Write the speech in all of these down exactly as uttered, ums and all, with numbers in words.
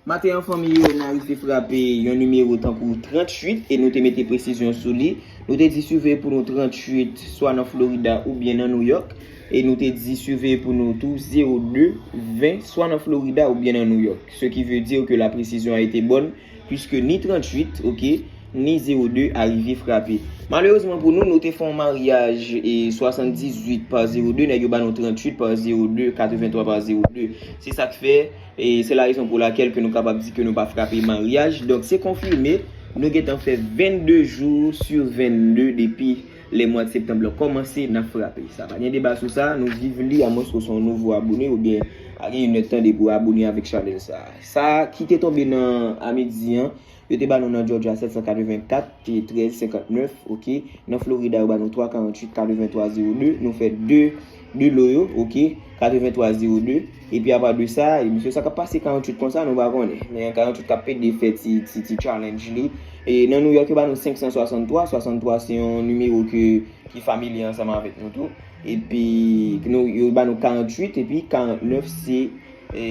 Maten an, fanmi yo, n arive frape yon nimewo tankou tranntuit e nou te mete presizyon sou li. Nou te di siveye pou nou tranntuit, swa nan Florida oubyen nan New York. E nou te di siveye pou nou tou zewo de ven, swa nan Florida oubyen nan New York. Ce qui veut dire que la précision a été bonne, puisque ni tranntuit, ok, ni zewo de arive frape. Malerezman pou nou, nou te fè yon maryaj e swasanndizuit pa zewo de, nèg yo ba nou tranntuit pa zewo de, katrevenntwa pa zewo de. Se sa k fè, e se la rezon pou lakèl ke nou kapab di ke nou pa frape maryaj. Donk, se konfime, nou gentan fè vennde jou sou vennde depi lè mwa septanm lan kòmanse, n ap frape. Sa pa gen deba sou sa, nou viv li, amwens ou se yon nouvo abone, oubyen pa gen yon nèt tande pou abone avèk chanèl sa. Sa ki te tonbe nan a midi an, yo te ba nou nan Georgia sèt san katrevenkat, te trèz senkantnèf, ok. Nan Florida, yo ba nou twa karanntuit katrevenntwa zewo de. Nou fè de, de lo yo, ok. Katrevenntwa zewo de. Epi apa de sa, e misye sa k ap pase karanntuit konsa, nou pa konnen. Men karanntuit k ap pede fè ti, ti, ti challenge li. E nan New York, yo ba nou senk san swasanntwa. Swasanntwa se yon nimewo ke, ki familye ansanm avèk nou tou. Epi nou, yo ba nou karanntuit, epi karantnèf se, e,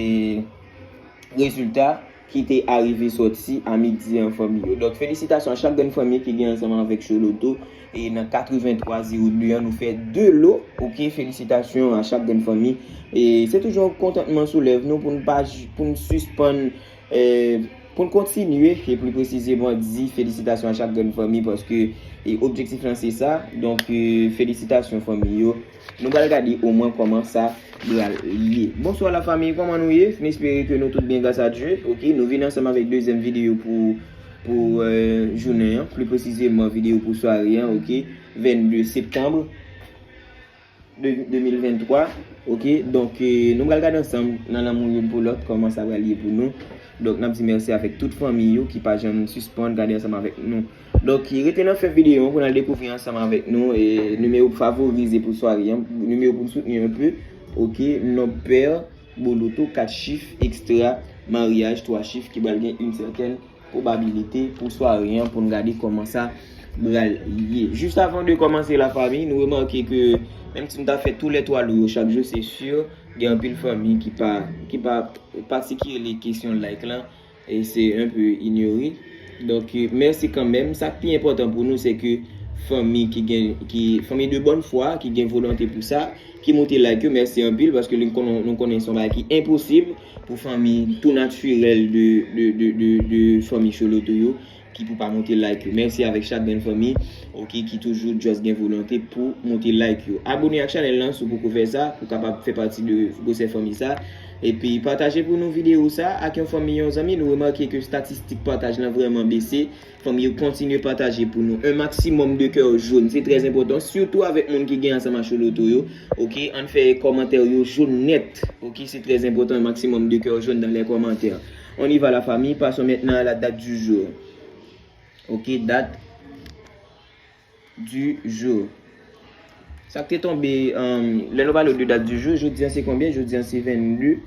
rezilta ki te arive sòti a midi an, fanmi yo. Donk, felisitasyon a chak grenn fanmi ki gen ansanm avèk Choloto. E nan katrevenntwa zewo de an, nou fè de lo. Ok, felisitasyon a chak grenn fanmi. E se toujou yon kontantman sou lèv nou pou n pa j-, pou n sispann, e, pou n kontinye, e pli presizeman, di felisitasyon a chak grenn fanmi, paske, e, objektif lan se sa. Donk, e, felisitasyon, fanmi yo. Nou pral gade omwen kòman sa pral ye. Bonswa la fanmi, kòman nou ye? M espere ke nou tout byen gras a Dye. Ok, nou vin ansanm avèk dezyèm videyo pou, pou, e, jounen an, pli presizeman videyo pou sware an, ok, vennde septanm de, de mil venntwa. Ok, donk, e, nou pral gade ansanm nan lanmou youn pou lòt kòman sa pral ye pou nou. Donk, n ap di mèsi avèk tout fanmi yo ki pa janm sispann gade ansanm avèk nou. Donk, rete nan fen videyo an pou n al dekouvri ansanm avèk nou, e, nimewo favorize pou sware an, nimewo pou n soutni anpe. Ok, non pè, boloto, kat chif, ekstra, maryaj, twa chif ki pral gen yon sètèn pwobabilite pou sware an, pou n gade kòman sa pral ye. Jis avan de kòmanse, la fanmi, nou remake ke menm si m ta fè tou lè twa lo yo chak jou, se si gen anpil fanmi ki pa, ki pa, pa sikile kesyon like lan, e se un peu inyore. Donk, e, mèsi kanmenm. Sa k pi enpòtan pou nou, se ke fanmi ki gen, ki, fanmi de bòn fwa, ki gen volonte pou sa, ki moute like yo, mèsi anpil, paske nou konnen, nou konnen se yon bagay ki enposib pou fanmi tou natirèl de, de, de, de, de fanmi Choloto yo, ki pou pa moute like yo. Mèsi avèk chak grenn fanmi, ok, ki toujou just gen volonte pou moute like yo. Abone ak chanèl lan si w poko fè sa, pou kapab fè pati de gwosè fanmi sa. Epi pataje pou nou videyo sa ak yon fanmi, yon zanmi. Nou remake ke statistik pataj lan vrèman bese. Fanmi yo, kontinye pataje pou nou. Un maximum de cœur jaune, se trè enpòtan, sitou avèk moun ki gen ansanm ak Choloto yo. Ok, ann fè kòmantè yo jòn nèt. Ok, se trè enpòtan, un maximum de cœur jaune dans les commentaires. On y va, la famille, passons maintenant à la date du jour. Ok, date du jour. Sa k te tonbe, um, lè nou pale de date du jour, jodi an se konbyen? Jodi an se vennde.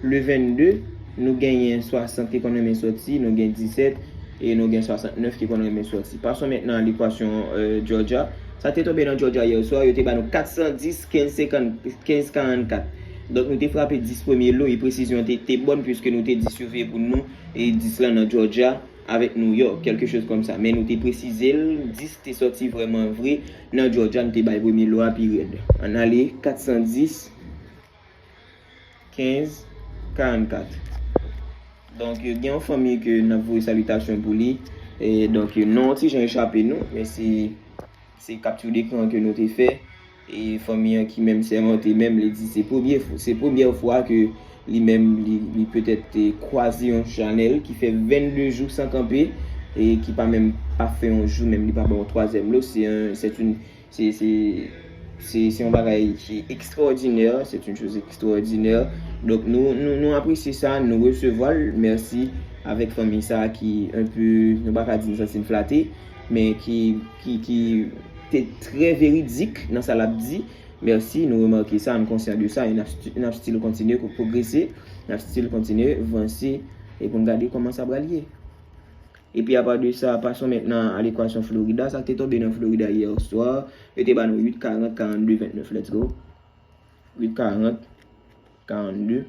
Le vennde, nou genyen swasant ki konn renmen sòti, nou gen disèt, e nou gen swasantnèf ki konn renmen sòti. Passons maintenant à l'équation, euh, Georgia. Sa te tonbe nan Georgia yè swa, yo te ba nou kat san dis, kenz senkant, kenz karannkat. Donk, nou te frape dis premye lo, e presizyon te, te bòn, piske nou te di siveye pou nou, e dis lan nan Georgia avèk New York, quelque chose comme ça. Men nou te presize l, dis te sòti vrèman vre nan Georgia, nou te bay premye lo a pi rèd. Ann ale, kat san dis, kenz, karannkat. Donk, gen yon fanmi ke n ap voye salitasyon pou li. E donk, non an ti jan echape nou, men se, se capture d'écran ke nou te fè. E fanmi an ki menm sèmante menm, li di se premye fw-, se premyè fwa ke li menm, li, li petèt te kwaze yon chanèl ki fè vennde jou san kanpe, e ki pa menm pa fè yon jou, menm li pa ba yon twazyèm lo. Se yon, c'est une, se, se, se, se yon bagay ki ekstraòdinè, c'est une chose extraordinaire. Donk, nou, nou, nou apresye sa, nou resevwa l. Mèsi avèk fanmi sa ki un peu, nou pa ka di n santi n flate, men ki, ki, ki te trè veridik nan sa l ap di. Mèsi, nou remake sa, n konsyan de sa, e n ap sti-, n ap still kontinye ko-, pwogrese, n ap still kontinye vanse, e pou n gade kòman sa pral ye. Epi apa de sa, passons maintenant à l'équation Florida, sa k te tonbe nan Florida yè swa, yo te ba nou uit karant, karannde, vennde, let's go. Uit karant, karannde,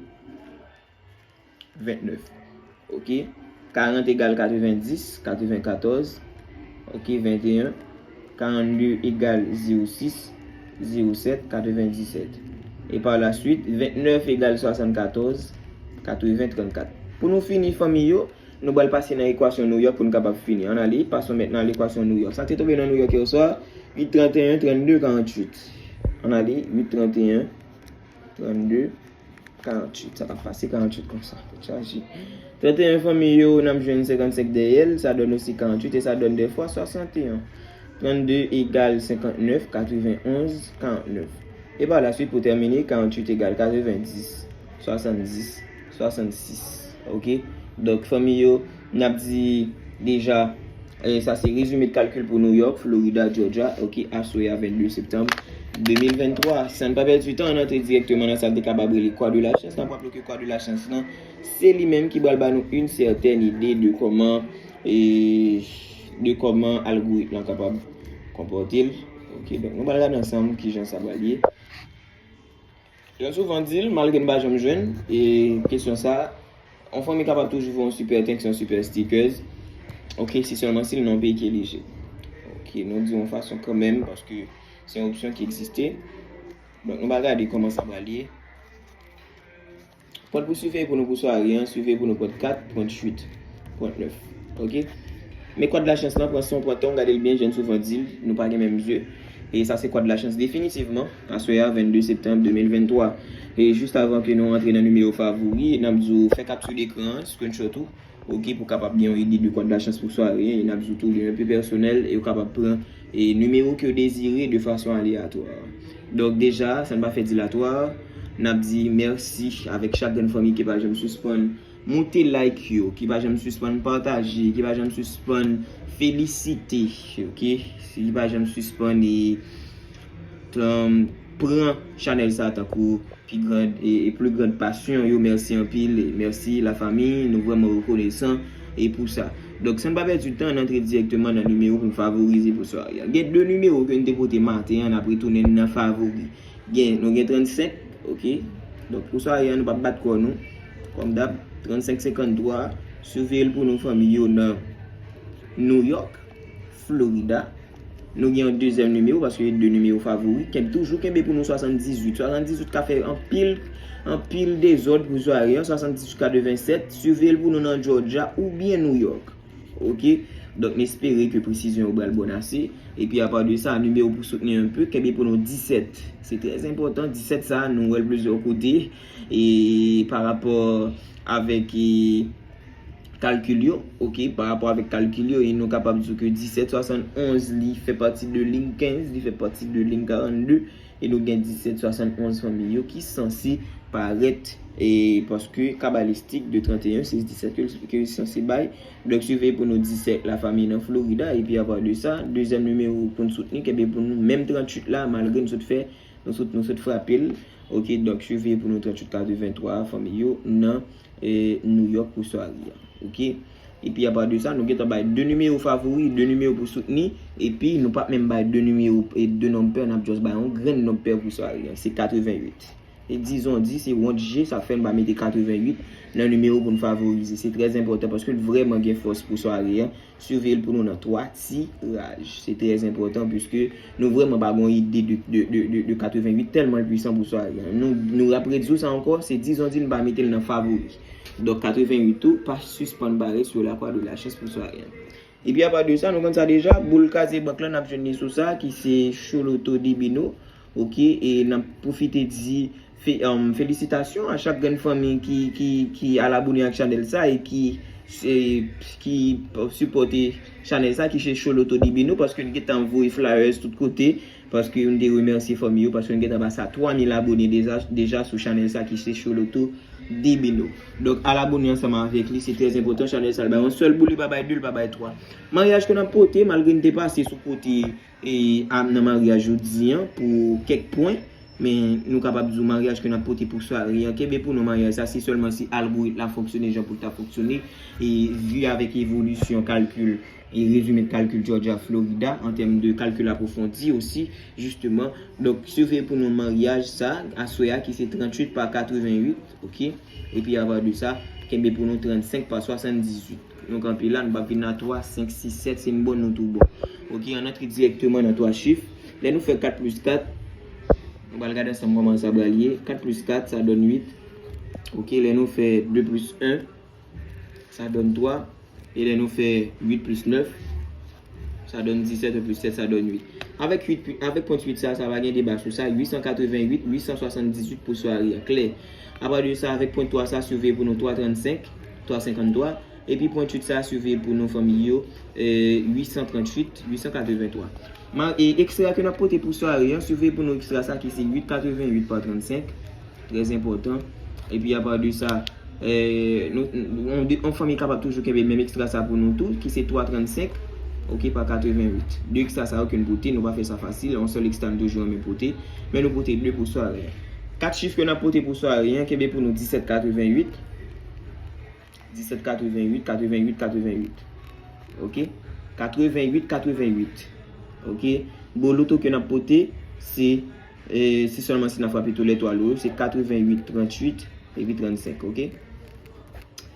vennde. Ok. Karant egal katrevendis, katrevenkatòz. Ok, venteyen. Karannde egal zewo sis, zewo sèt, katrevendiset. E pa la swit, ventnèf egal swasannkatòz, katreven, trannkat. Pou nou fini, fanmi yo, nou pral pase nan ekwasyon New York pou nou kapab fini. Ann ale, pase w mèt nan ekwasyon New York. Sa te tonbe nan New York yè swa, uit, tranteyen, trannde, karanntuit. Ann ale, uit, tranteyen, trannde, karanntuit. Sa pa pase karanntuit konsa. Chaje. Tranteyen, fanmi yo, n ap jwenn senkannsenk dèyè l, sa donn osi karanntuit e sa donn de fwa swasanteyen. Trannde egal senkannèf, katrevennonz, karannèf. E pa la swit, pou tèmine, karanntuit egal katrevendis, swasanndis, swasannsis. Ok? Donk, fanmi yo, n ap di deja, e sa se rezime de kalkil pou New York, Florida, Georgia, ok, aswè a vennde septanm de mil venntwa. San n pa pèdi tan, n antre dirèkteman nan sa n te kapab rele kwa de la chans. N ap raple ke kwa de la chans lan, se li menm ki pral ba nou yon sètèn ide de kòman, e, de kòman algoritm lan kapab konpòte l. Ok, donk nou pral gade ansanm kijan sa pral ye. Jan souvan di l, malgre n pa janm jwenn, e, kesyon sa, yon fanmi kapab toujou voye yon super thanks, yon super stickers. Ok, se sèlman si l nan yon peyi ki elijib. Ok, nou di yon fason kanmenm, paske se yon opsyon ki egziste. Donk, nou pral gade kòman sa pral ye. Pwent pou siveye pou nou pou sware an, siveye pou nou pwent kat, pwent uit, pwent nèf. Ok? Men kwa de la chans lan, pran son, pran tan, gade l byen, jan n souvan di l, nou pa gen menm zye. E sa se kwa de la chans definitivman. Aswè a, vennde septanm de mil venntwa. E jis avan ke nou antre nan nimewo favori, n ap di w fè kapti dekran an, screenshot ou. Ok, pou kapab gen yon ide de kwa de la chans pou sware an. E n ap di w tou, li enpe pèsonèl e ou kapab pran e nimewo ke w dezire de fason aleyatwa. Donk deja, san n pa fè dilatwa, n ap di mèsi avèk chak grenn fanmi ki pa janm sispann moute like yo, ki pa janm sispann pataje, ki pa janm sispann felisite, ok? Ki pa janm sispann e, um, pran chanèl sa tankou pi grand e, e pli grand pasyon yo. Mèsi anpil, e mèsi lafanmi, nou vrèman rekonesan e pou sa. Donk, san n pa pèdi tan, n antre dirèkteman nan nimewo pou n favorize pou sware a. Gen de nimewo ke n te pote maten an, n ap retounen nan favori. Gen, nou gen trannsenk, ok. Donk, pou sware a, nou p ap bat kò nou. Kòm dab, trannsenk senkanntwa, siveye l pou nou fanmi yo nan New York, Florida. Nou gen yon dezyèm nimewo, paske de nimewo favori. Kenb, toujou kenbe pou nou swasanndizuit. Swasanndizuit ka fè anpil, anpil dezòd pou sware an. Swasanndizuit katrevensèt. Siveye l pou nou nan Georgia oubyen New York. Ok? Donk, n espere ke presizyon yo pral bon ase. Epi, apa de sa, nimewo pou soutni anpe, kenbe pou nou disèt. Se trè enpòtan. Disèt sa, nou wè l plizyè kote. E pa rapò avèk, e, kalkil yo, ok, pa rapò avèk kalkil yo, e nou kapab di ke disèt swasannonz, li fè pati de liy kenz, li fè pati de liy karannde, e nou gen disèt swasannonz fanmi yo ki sanse parèt, e paske kabalistik de tranteyen, se disèt ke, ke sanse bay. Donk, siveye pou nou disèt lafanmi nan Florida, epi apa de sa, dezyèm nimewo pou n soutni, kenbe pou nou menm tranntuit la, malgre n sot fè, nou sot, nou sot frape l. Ok, donk, siveye pou nou tranntuit katreventwa fanmi yo nan e, New York pou sware a. Ok? Epi apa de sa, nou gentan bay de nimewo favori, de nimewo pou soutni, epi nou p ap menm bay de nimewo e de nonb pè, n ap just bay yon grenn nonb pè pou sware a. Se katrevenwit. E dizon di, se wont je, sa fè n pa mete katrevenwit nan nimewo pou n favorize. Se trè enpòtan paske l vrèman gen fòs pou sware a. Siveye l pou nou nan twa tiraj. Se trè enpòtan, piske nou vrèman pa gen yon ide de, de, de, de, de katrevenwit, tèlman l pwisan pou sware a. Nou, nou ap redi w sa ankò, se dizon di n pa mete l nan favori. Donk, katrevenwit tou, pa sispann bare sou la kwa de la chans pou sware a. Epi apa de sa, nou konn sa deja, boul kraze bank lan, n ap jwenn li sou sa, ki se Choloto Dibino. Ok, e n ap pwofite di fe, um, felisitasyon a chak grenn fanmi ki, ki, ki al abone ak chanèl sa e ki, e, ki sipòte chanèl sa, ki se Choloto Dibino, paske n gentan voye flyers tout kote, paske n te remèsye fanmi yo, paske n gentan pase a twa mil abone deja, deja sou chanèl sa, ki se Choloto Dibino. Donk, al abone ansanm avèk li, se trè enpòtan, chanèl sa, l bay yon sèl boul, li pa bay de, li pa bay twa. Maryaj ke n ap pote, malgre n te pase sou kote e, a, nan maryaj jodi an pou kèk pwen. Men nou kapab di w maryaj ke n ap pote pou sware an, kenbe pou nou maryaj sa, se sèlman si algorit la fonksyone jan pou l ta fonksyone, e vi avèk evolisyon kalkil, e rezime kalkil Georgia, Florida, an tèm de kalkil apwofondi osi, jisteman. Donk, siveye pou nou maryaj sa, aswè a ki se tranntuit pa katrevenwit, oke? Epi apa de sa, kenbe pou nou trannsenk pa swasanndizuit. Nou kanpe la, nou p ap vin nan twa, senk, sis, sèt, se n bon nou tou bon. Oke, ann antre dirèkteman nan twa chif. Lè nou fè kat plis kat, nou pral gade ansanm kòman sa pral ye. Kat plis kat, sa donn uit. Oke, lè nou fè de plis en, sa donn twa. E lè nou fè uit plis nèf, sa donn disèt, en plis sèt, sa donn uit. Avèk uit, avèk pwent uit sa, sa pa gen deba sou sa, uit san katrevenwit, uit san swasanndizuit pou sware a, klè. Apa de sa, avèk pwent twa sa, siveye pou nou twa trannsenk, twa senkanntwa. Epi pwent uit sa, siveye pou nou fanmi yo, eh, uit san tranntuit, uit san katreventwa. Ma, e ekstra ke n ap pote pou sware an, siveye pou nou ekstra sa ki se uit katrevenwit pa trannsenk. Trè enpòtan. Epi apa de sa, eh, nou, nou, yon, yon fanmi kapab toujou kenbe menm ekstra sa pou nou tou, ki se twa trannsenk, oke, pa katrevenwit. De ekstra sa yo ke n pote, nou pa fè sa fasil, yon sèl ekstra n toujou renmen pote, men nou pote de pou sware an. Kat chif ke n ap pote pou sware an, kenbe pou nou disèt katrevenwit. Disèt katrevenwit, katrevenwit, katrevenwit. Oke? Katrevenwit, katrevenwit. Oke? Bon, loto ke n ap pote, se, eh, se sèlman si n a frape tou lè twa lo yo, se katrevenwit, tranntuit, epi trannsenk, oke?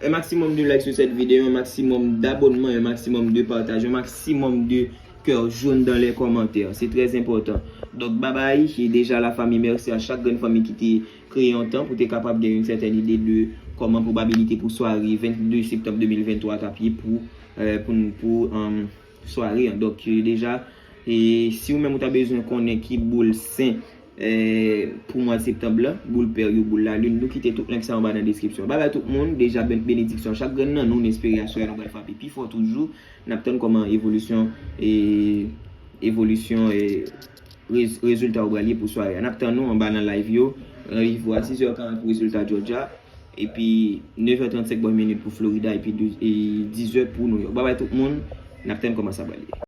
Un maximum de likes sur cette vidéo, un maximum d'abonnement, un maximum de partage, un maximum de cœur jaune dans les commentaires. Se trè enpòtan. Donk, babay, e deja la fanmi, mèsi a chak grenn fanmi ki te kreye yon tan pou te kapab gen yon sètèn ide de kòman pwobabilite pou sware vennde septanm de mil venntwa t ap ye pou, eh, pou, pou, um, sware an. Donk, eh, deja, e si ou menm ou ta bezwen konnen ki boul sen, eh, pou mwa septanm lan, boul pè yo, boul lalin, nou kite tout link sa anba nan deskripsyon. Babay tout moun, deja ben-, benediksyon chak grenn nan nou, n espere aswè a nou pral frape pi fò toujou. N ap tann kòman evolisyon, e, evolisyon, e, rez-, rezilta yo pral ye pou sware a. N ap tann nou anba nan live yo. Randevou a sis è karant pou rezilta Georgia. Epi nèf è trannsenk bò minit pou Florida. Epi de, e, diz è pou New York. Babay tout moun. N ap tann kòman sa pral ye.